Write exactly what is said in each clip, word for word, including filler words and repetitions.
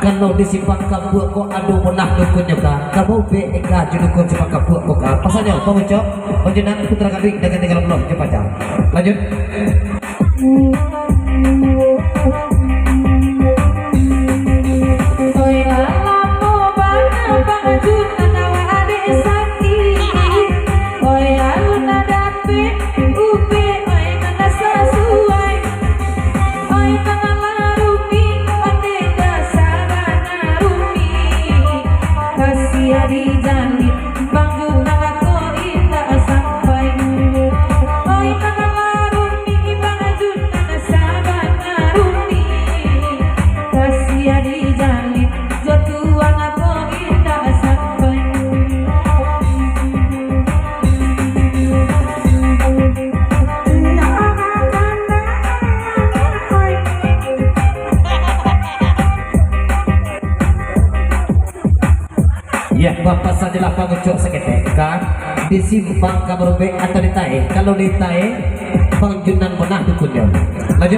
Kalau di Simpang Kapuak ko ado Monah dukunnyo ka, ka baa ubek Eka jo dukun Simpang Kapuak ko ka. Pasanyo, Bang Ucok, Bang Junan, Putra Gading, Dagang Tigo Puluah, jo pacar. Lanjut. Oi, alamo bana Bang Junan awak dek sakik. Oi, alun dapek ubek, oi, nan sasuai. Oi, nan lah rumik, pandai dasar bana rumik. Kasiah dijalin, Bang Junan ko indak sampai. Oi, nan lah rumik, Bang Junan sabana rumik. Kasiah dijalin, jo tuan ko indak sampai. Yah, bapasan jolah Bang Ucok saketek, ka di Simpang ka barubek atau di Tae? Kalau di Tae, Bang Junan Monah dukunnyo. Lanjut.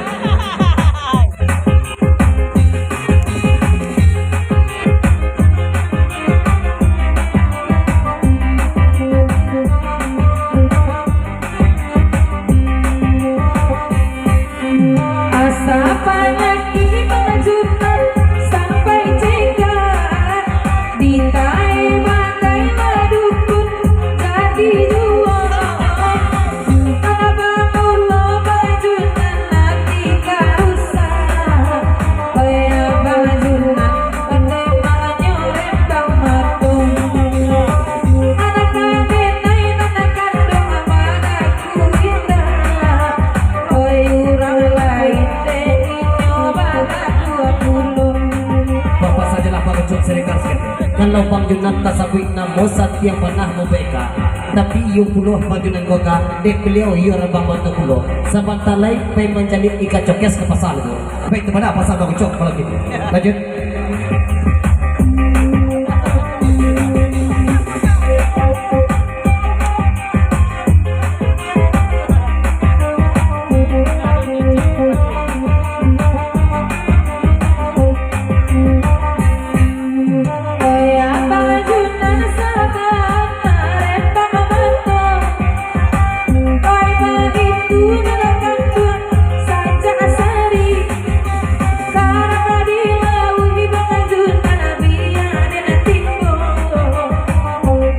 Asa panyakik Bang Junan sampai cegak, di Tae mandai badukun jadi juo. Abang ulo Bang Junan ati ka rusak. Oi, Bang Junan, pandai manyo rembang mato. Anak kaden ai nan kanduang badaku indak. Oi, urang lain dek inyo badaku pulo. Bapasan jolah Bang Ucok saketek. Kalau Bang Junan tasabuik namo, satiang panah mambeka. Tapi iyo pulo Bang Junan ko ka, dek baliau iyo rembang mato pulo. Sabanta lai pai mancaliak ikan cokes ka pasa tu. Baik, tu pada pasa Bang Ucok kalau gitu. Lanjut. Oi, Abang Junan sabana rembang mato. Oi, baitu nan kanduang sajak sari. Karano di lauik Bang Junan bia den timbo.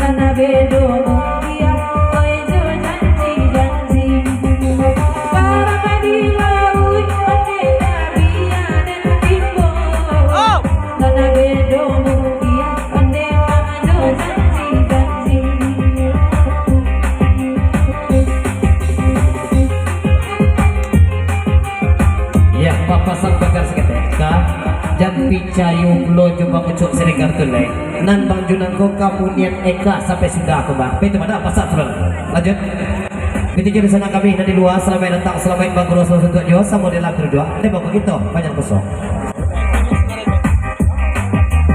Nan bedo mukia, oi, jo janji-janji. Karano di lauik bia den timbo. Nan bedo mukia, Yah, bapasan pagar saketek ka, jan picayo pulo jo Bang Ucok Siregar tu lai. Nan Bang Junan ko ka bunian Eka sampai sudah ko, Bang. Tapi tu pada pasal tu lah. Lanjut. Itu jadi sanak kami nan di lua, salamaik datang, salamaik baguru, salamaik suntuak juo, samo di dalam tu juo. Ini bagus kito, banyak kosong.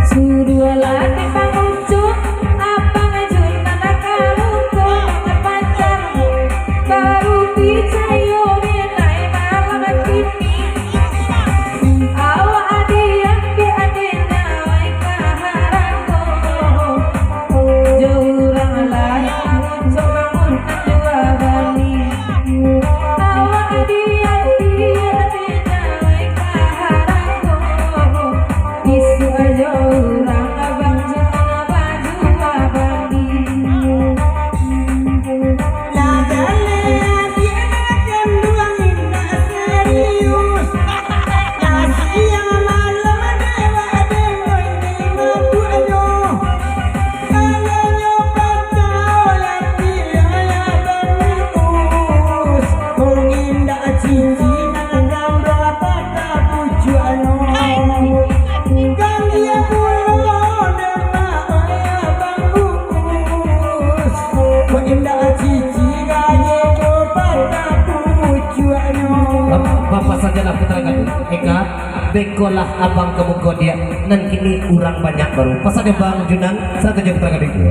Suruahlah dek Bang Ucok, Abang Junan ka muko ka pacar. Baru picayo den ai malam kini. Awak diangkek aden awai ka harago. Jo urang lain Bang Ucok bangun nan jua bani. Awak diangkek aden awai ka harago. Isuak jo urang Abang Junan bajua bani. Lah jaleh adiak nan kanduang indak serius. Lah siang malam dewek dengoi di mabuaknyo. Kalau nyo patah latiah ya bagus. Kong indak cici nan kanduang patah pucuaknyo. Kan dia pulo demak ya bagus. Kok indak cici gaye ko patah pucuaknyo. Bap-, bapasan jolah Putra Gading. Eka, bekolah abang ka muko diak, nan kini urang banyak baru. Pasan jo Bang Junan, sarato jo Putra Gading tu.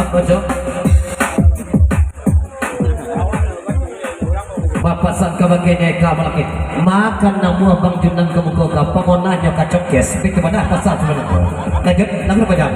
Ojo. Bapasan ka bagian ka malaki. Makan namuah Bang Junang ka muko ka, pamonanyo ka cokes. Tapi kepada pasal sebenarnya. Lanjut, langsung aja.